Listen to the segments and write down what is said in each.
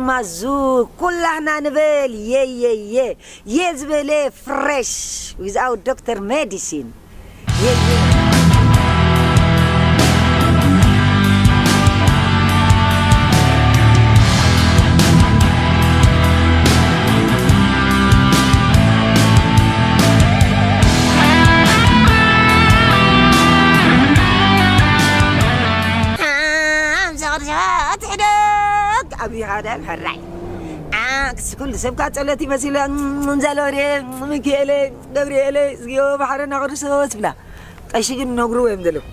ማዙ ኩላህና ንበል የየየ። የዝበለ ፍሬሽ ዊዝኣውት ዶክተር ሜዲሲን። የየ። ሓምሳ ቅርሺ ትሕደግ ኣብኻ ዳን ሕራይ። ዓክስ ኩሉ ሰብካ ጸሎት ይመሲሉ። እንዛሎሬ፣ ሚካኤለ፣ ገብርኤለ፣ እዝግዮ፣ ባሕረና ቅዱስ ትብላ። ቀሺ ግን ነግሩ ወይም ዘለኹ።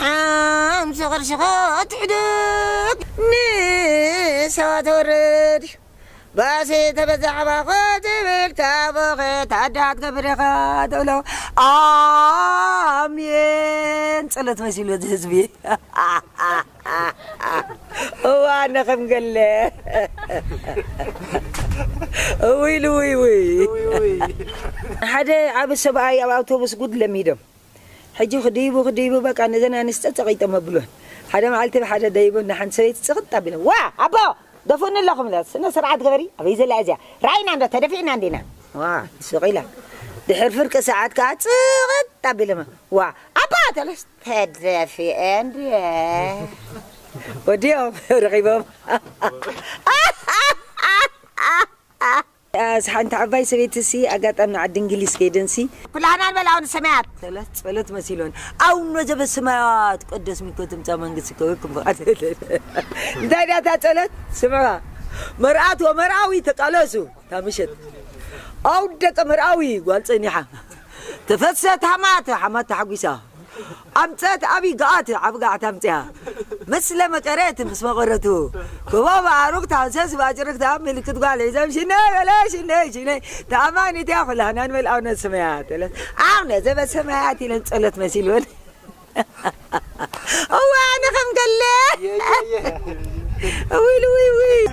ሓምሳ ቅርሺ ትሕደግ ንሰባት ወረድ። ባሴ ተበዛሕባ ክትብል ካቦኸ ታዳት ከብደኻ ትብሎ። ኣሜን። ጸሎት መሲሉ እዚ ህዝቢ። እዋ፣ ነኸም ገለ። እውይ፣ ልውይ፣ ውይ። ሓደ ዓቢ ሰብኣይ ኣብ ኣውቶቡስ ጉድ ለሚዶም። ሕጂ ክድይቡ፣ ክድይቡ፣ በቃ ነዘን ኣንስቲ ጸቒጦም ኣብሉን። ሓደ መዓልቲ ብሓደ ደይቡ፣ ንሓንቲ ሰበይቲ ጽቕጥ ኣቢሎም፣ "ዋ፣ ኣቦ፣ ደፉኒ ኣለኹም፣ ስነ ስርዓት ግበሪ፣ ኣበይ ዘላ እዚኣ? ራእይና እንዶ ተደፊእና እንዲና?" ዋ፣ ስቕ ኢላ። ድሕሪ ፍርቂ ሰዓት ከኣ ጽቕጥ ኣቢሎም፣ "ዋ፣ ኣቦ" ተለስ፣ "ተደፊኤ እንድየ?" ወዲኦም ረኺቦም። ሓንቲ ዓባይ ሰበይቲ ሲ ኣጋጣሚ ዓዲ እንግሊዝ ከይደን ሲ፣ "ኩላህና ንበል ኣቡነ ሰማያት" ተለ ጸሎት መሲሎን፣ "ኣቡነ ዘበሰማያት ቅደስ ስምከ ትምጻእ መንግስትከ ወይኩን ብቕዓት" እንታይ ድያ እታ ጸሎት? ስምዑዋ። "መርኣት ወመርኣዊ ተቃለሱ" እታ ምሸት። ኣው ደቂ መርኣዊ ጓል ጸኒሓ። ተፈሰት ሃማት፣ ሃማት ተሓጒሳ። ኣምጸት ኣብይ ገኣት፣ ኣብ ገኣት ኣምጽያ። መስለ መቀረት፣ ምስ መቐረቱ። ክቦ ብኣሩግ ተሃምሰስ፣ ብኣጭርክታ ምልክት ጓል ሒዞም፣ "ሽነይ በለ፣ ሽነይ፣ ሽነይ። ተኣማኒት እያ፣ ኩላህና ንበል ኣቡነ ሰማያት" በለት። ኣቡነ ዘበሰማያት ኢለን ጸሎት መሲልወን። እዋ፣ ኣነ ከም ገለ። እውይ፣ እውይ፣ እውይ።